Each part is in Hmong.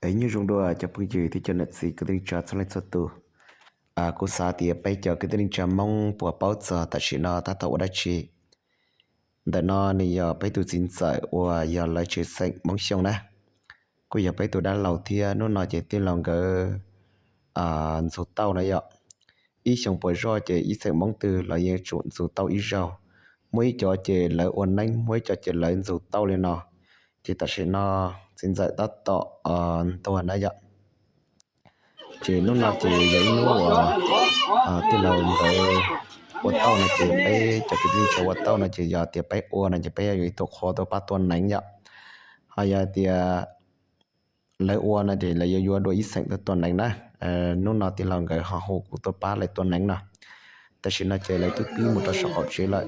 Es nyob zoo dua cov phooj ywg thiab cov niam txiv kwv tij neej tsa txhua leej txhua tus. Kuv xav tias peb cov kwv tij neej tsa Hmoob puas paub txog tam sim no tab tom ua dab tsi. Ntawm no nws yog peb tus txiv ntxawm uas yog lawv tsev xeem Hmoob Xyooj na, kuj yog peb tus dab laug thiab. Hnub no ces tij laug nkawd ntxuag tauj na yom. Ib xyoo puas zoj ces ib xeem Hmoob twg los yeej tsum ntxuag tauj ib zaug. Muaj ib cov ces lawv ua neeb, muaj ib cov ces lawv ntxuag tauj li no. Ces tam sim no txiv ntxawm tab tom ntuag na yom. Ces hnub no ces yog ib hnub uas tij laug nkawd ua tauj no ces peb cov kwv tij neej tsa ua tauj no ces yog tias peb ua no ces peb yuav ib tug qhua tuaj pab tua neeb yom. Ho yog tias lawv ua no ces lawv yuav yuav dua ib xeem tuaj tua neeb na. Hnub no tij laug nkawd ho hu kuv tuaj pab lawv tua neeb no. Tam sim no ces lawv twb pib mus rau saum qaum tsev lawm,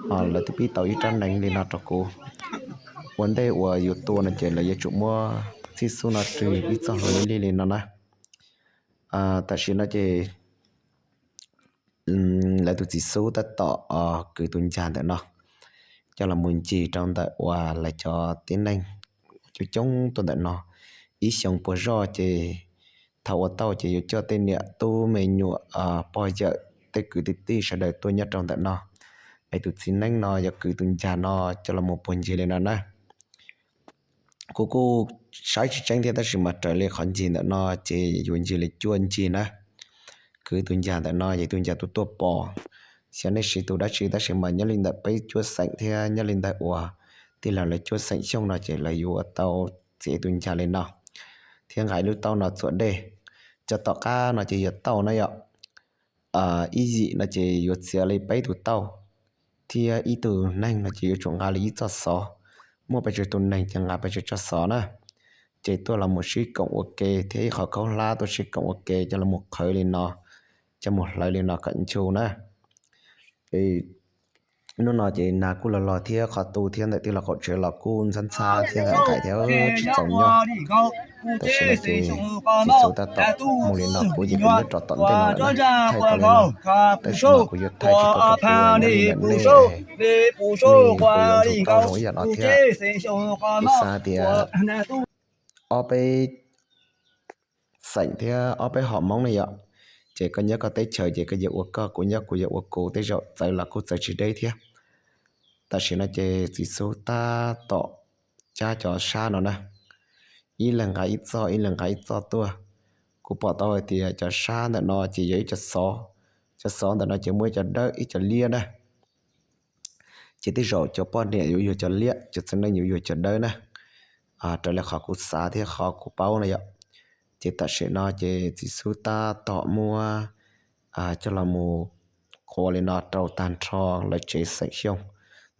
ho lawv twb pib tau ib rab neeb li no rau kuv. Ua ntej uas yuav tua no ces lawv yuav tsum muab txhij xub no rwg ib txoj hlua li li no na. Tam sim no ces lawv tus txiv xub tab tom kwv tus ncag ntawm no coj los mus ncig rau ntawm uas lawv cov tib neeg coob coob tuaj ntawm no. Ib xyoo puas zoj ces thaum ua tauj ces yuav coj tej niam tub me nyuam pog yawm tej kwv tij tij sawv daws tuaj nyob rau ntawm no. Es tus txiv neeb no yuav kwv tus ncag no coj los mus puag ncig li no na. Kuv kuj saib tsis tseeb thiab tab sis mas raws li qhov ncig ntawm no ces yuav ncig li cuaj ncig na. Kwv tus ncag ntawm no ces tus ncag tuaj tuaj pom, xyov nej siv tus dab tsi tab sis mas nyob li ntawm peb cuaj xeem thiab nyob li ntawm uas tij laug lawv cuaj xeem Xyooj no ces lawv yuav tau txiav tus ncag li no thiab nqa ib lub taub no txuas dej. Cov tom qab no ces yog tauj na yom. Ib yim no ces yuav txiav li peb tus tauj, thiab ib tug neeg no ces yuav tsum nqa li ib txoj xov. Muaj pes tsawg tus neeg ces nqa pes tsawg txoj xov na. Ces tuaj los mus sib koom ua ke thiab ib qho khaub hlab tuaj sib koom ua ke coj los mus qhawv li no, coj mus hlawv li no kom nchu na. Hnub no ces nag kuj los los thiab qhov tu thiab ntawm tij laug qaum tsev los kuj ntxhab ntxhab thiab nqaim nqaim thiab tsis txaus nyob. Tam sim no ces txiv xub tab tom mus li no, kuv ces kuv nyob rau tom ntej no lawm, thaij tau li no. Tab sis mas kuv yuav thaij tsis tau rau kuv, nej, nej yuav ntxhov tau zoo ib yam no thiab. Kuv xav tias ob peb xeem thiab ob peb hom Hmoob ne yom, ces koj nyob koj teb chaws ces koj yuav ua koj, kuv nyob kuv yuav ua kuv, tej zaum txawv los kuj txawv tsis deb thiab. Tam sim no ces txiv xub tab tom cab cov sab no na, ib leeg nqa ib txoj, ib leeg nqa ib txoj tuaj. Kuv pom tau hais tias cov sab ntawm no ces yog ib co xov, cov xov ntawm no ces muaj ib co dawb ib co liab na. Ces tej zaum cov poj niam yuav yug cov liab, cov txiv neej yuav yug cov dawb na, raws li qhov kuv xav thiab qhov kuv paub na yom. Ces tam sim no ces txiv xub tab tom muab coj los mus qhuav li no rau tag nrho lawv tsev xeem Xyooj.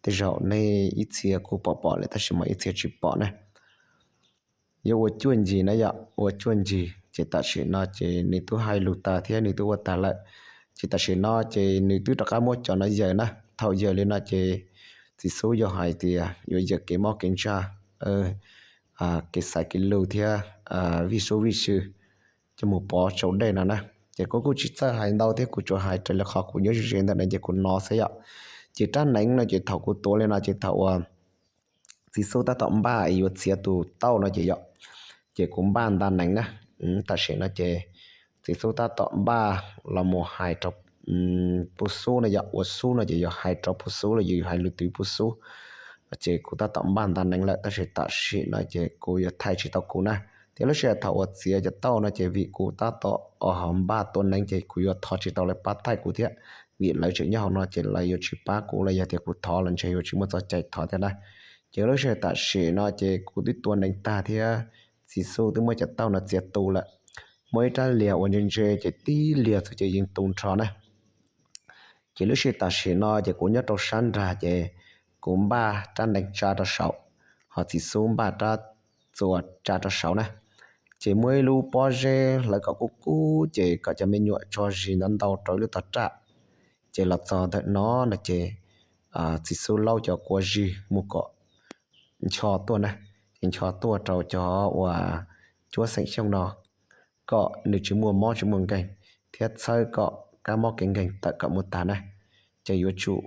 Tej zaum nej ib txhia kuj pom pom lawm tab sis mas ib txhia tsis pom na. Yuav ua cuaj ncig na yom, ua cuaj ncig ces tam sim no ces nws twb hais lus tag thiab nws twb ua tag lawm. Ces tam sim no ces nws twb rov qab muab cov no yawm na. Thaum yawm li no ces txiv xub yog hais tias yuav yawm kev mob kev ntsaj, kev xaiv kev lus thiab vij sub vij sw coj mus pov tsau dej no na. Ces kuv kuj tsis txawj hais ntau thiab, kuv tsuas hais raws li qhov kuv nyob ze ze ntawm no ces kuv hnov xwb yom. Ces rab neev no ces thaum kuv tuav li no ces thaum uas txiv xub tab tom npaj yuav txiav tus tauj no ces yom, ces kuv npaj nta neev na. Tam sim no ces txiv xub tab tom npaj los mus hais rau puj xub no yom, ua xub no ces yog hais rau puj xub los yog hais lus twv puj xub. Ces kuv tab tom npaj nta neev lawm tab sis tam sim no ces kuv yuav thaij tsis tau kuv na. Thiab lub sij hawm thaum uas txiav cov tauj no ces vim kuv tab tom npaj tua neev ces kuv yuav thov tsis tau lawv pab thaij kuv thiab, vim lawv tseem nyob hauv no ces lawv yuav tsis pab kuv los yog tias kuv thov los ntshe yuav tsis muaj txoj cai thov thiab na. Ces lub sij hawm tam sim no ces kuv twb tua neev tag thiab txiv xub twb muab cov tauj no txiav tu lawm. Muaj ib rab liag uas ntse ntse ces tib liag xwb ces yeej tu nrho na. Ces lub sij hawm tam sim no ces kuv nyob rau sab nrag ces kuv npaj rab neev tsa rau saum, ho txiv xub npaj rab txuas tsa rau saum na. Ces muaj ib lub pob zeb hlawv kom kub kub ces kom cov me nyuam tso zis ntau ntau rau ib lub tog raj. Ces los txog ntawm no no ces txiv xub laub cov kua zis mus kom ncho tuaj na, ces ncho tuaj rau cov uas cuab xeem Xyooj no kom nws tsis muaj mob tsis muaj nkeeg thiab txhawb kom kab mob kev nkeeg tawm kom mus tag na. Ces yuav tsum